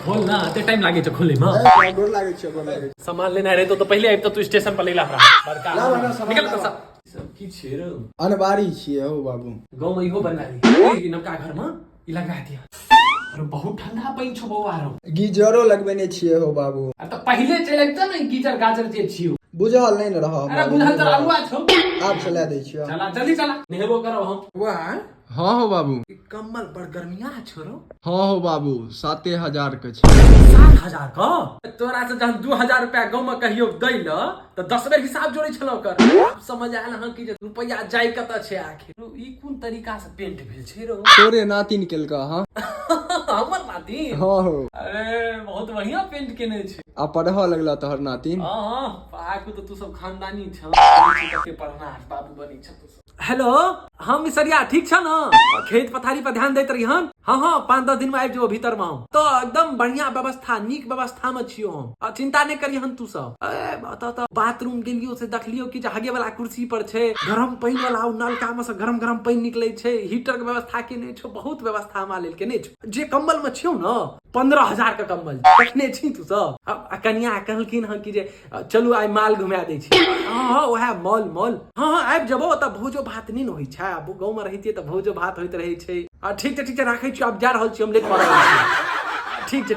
खोल ना, एते टाइम लागे छै खोले में। ए, गोर लागै छियौ, गोर लागै छियौ। सामान लेना रहे तो पहले आबि तू स्टेशन पर लेला हमरा बड़का। लाबऽ ना सामान, निकल तो। लाबऽ। सब सब की छै रे? अनबारी छियै हौ बाबू। गाँव में इहो बनवा दी, ई नवका घर में ई लगा दिया। अरे, बहुत ठंडा पानि छौ बौआ रो। गीजरो लगबेने छियै हौ बाबू। अरे, तऽ पहिले चलि अबितऽ ने, गीजर गाजर जे छियौ। बुझल नहि ने रह। अरे, बुझल तऽ अरुआ छौ। आब चला दै छियौ। चला, जल्दी चला, नेहेबो करब हम। वाह, हाँ हो बाबू। ई कम्बल बड़ गर्मिया छौ रो। हाँ हो बाबू, 7000 के छै। 7000 का? तोरा से जहन 2000 रुपया गाँव में कहियो दै ल तऽ 10 बेर हिसाब जोड़ै छलहुँ ओकर। आब समझ आयल हँ कि जे रुपया जाय कतऽ छै आखिर। ई कोन तरीका से पेंट भेल छै रो? तोरे नातिन केलका हँ। हमर नातिन? हाँ हो। अरे, बहुत बढ़िया पेंट केने छै। आ पढ़ऽ लगला तोहर नातिन। हाँ, पढ़ाकू तऽ तू सब खानदानी छ, कते पढ़ना बाबू बनी छ तू सब। हेलो, हाँ मिसरिया, ठीक छ न? खेत पथारी पर ध्यान दैत रहिहन। हाँ, 5-10 दिन में आबि जेबो भीतर में हम। तो एकदम बढ़िया व्यवस्था, नीक व्यवस्था में छियो हम, आ चिंता नहीं करिहन तू सब। ए तऽ बाथरूम गेलियो से देखलियो कि जे हगे वाला कुर्सी पर छै, गरम पानि वाला ओ नलका में से गरम गरम पानि निकलै छै, हीटर के व्यवस्था केने छौ, बहुत व्यवस्था हमरा लेल केने छौ। जे कम्बल में छियौ न, 15,000 के कम्बल देखने छी तू सब। आ कनिया कहलखिन हँ कि जे चलू आइ माल घुमा दै छी। हाँ, उएह मॉल, मॉल। हाँ, आबि जेबो। ओतऽ भोजो भात नहि ने होइ छै? आब गाँवमे रहितियै तऽ भोजो भात होइत रहै छै। आ ठीक छै, ठीक छै, राखै छी, आब जा रहल छी हम, लेट भऽ रहल छी। ठीक छै।